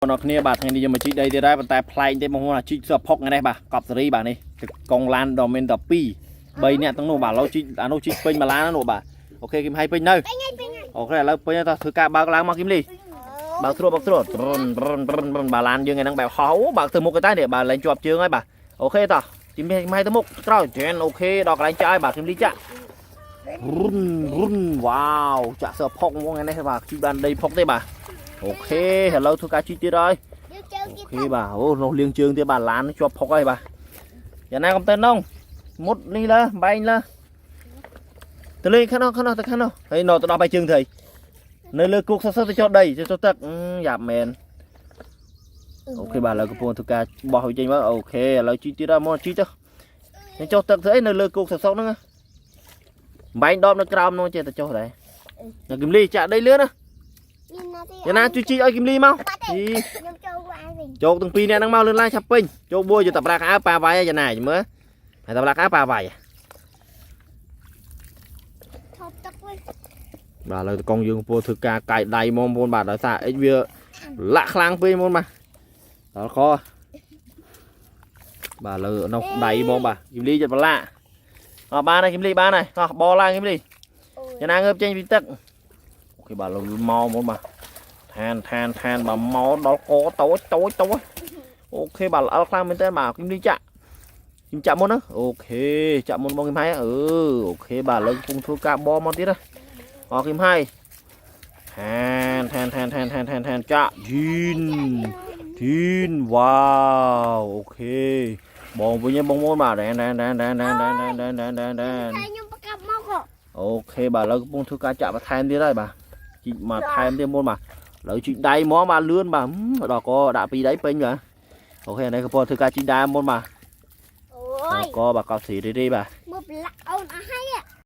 អ្នកគ្នាបាទថ្ងៃនេះយើងមកជីកដីទៀតហើយប៉ុន្តែប្លែកទេបងប្អូនអាជីកសផុកថ្ងៃនេះបាទកប់សេរីបាទនេះកងឡានដល់មានតែ2 3នាក់ទាំងនោះបាទឥឡូវជីកអានោះជីកពេញមួយឡាននោះបាទ OK គឹមហៃពេញនៅ ពេញហើយពេញហើយ OK ឥឡូវពេញហើយតោះធ្វើការបើកឡើងមកគឹមលីបើកស្រួលបើកស្រួលត្រឹនត្រឹនត្រឹនត្រឹនបាទឡានយើងថ្ងៃហ្នឹងបែបហោះអូបើកទៅមុខទៅតែនេះបាទលែងជាប់ជើងហើយបាទ OK តោះគឹមហៃទៅមុខក្រោយត្រែន OK ដល់កន្លែងចាក់ហើយបាទគឹមលីចាក់រុនរុនវ៉ាវចាក់សផុកហ្មងថ្ងៃនេះបាទជីកបានដីផុកទេបាទ OK ឥឡូវធ្វើការជីកទៀតហើយ យើងជើង អូ គេ ខេបាទអូនោះលៀងជើងទៀតបាទឡានជាប់ផុកហើយបាទយ៉ាងណាកុំទៅនងមុតនេះលើបែងលើទៅលេងខាងនោះខាងនោះទៅខាងនោះហើយនៅទៅដល់បែកជើងទៅនៅលើគោកសសទៅចុះដីចុះទឹកយ៉ាប់មែន OK បាទឥឡូវកំពុងធ្វើការបោះវាចេញមក OK ឥឡូវជីទៀតដល់មកជីទៅចុះទឹកធ្វើអីនៅលើគោកសសហ្នឹងបែងដបនៅក្រោមនោះចេះតែចុះដែរនៅគឹមលីចាក់ដីលឿនណា មានណាទេ យ៉ាងណាជួយជីឲ្យគឹមលីមកជី ខ្ញុំចូលអាវិញ ជោគទាំងពីរនាក់ហ្នឹងមកលឿនឡើងឆាប់ពេញជោគមួយយកតាប្រាក់អើប៉ាវាយយ៉ាងណាមើលហើយតាប្រាក់អើប៉ាវាយ ថប់ទឹកវិញ បាទឥឡូវតកងយើងកំពុងធ្វើការកាយដៃមកបងប្អូនបាទដោយសារអិចវាលាក់ខ្លាំងពេកបងប្អូនបាទដល់ខបាទឥឡូវនោះដៃបងបាទគីមលីចិត្តប្រឡាក់អត់បានហើយគីមលីបានហើយអោះបឡើងគីមលីយ៉ាងណាងើបចេញពីទឹក OK បាទឥឡូវមកបងប្អូនបាទឋានឋានឋានបាទមកដល់កតូចតូចតូច OK បាទល្អខ្លាំងមែនតើបាទគីមលីចាក់ ខ្ញុំចាក់មុនណា OK ចាក់មុនបងគឹមហៃអឺ OK បាទឥឡូវកំពុងធ្វើការបមកទៀតណាអរគឹមហៃឋានឋានឋានឋានឋានឋានឋានចាក់យីនធីនវ៉ាវ OK បងវិញបងមុនបាទដែនដែនដែនដែនដែនដែនដែនដែនដែនដែន តែខ្ញុំប្រកាប់មកហ៎ OK បាទឥឡូវកំពុងធ្វើការចាក់បន្ថែមទៀតហើយបាទជីកមកថែមទៀតមុនបាទឥឡូវជីកដៃហ្មងបាទលឿនបាទដល់កដាក់ពីរដៃពេញបាទ OK នេះកំពុងធ្វើការជីកដើមមុនបាទ អូយ កបាទកប់ស៊ីរីរីបាទ មកប្រឡាក់អូនអស់ហើយ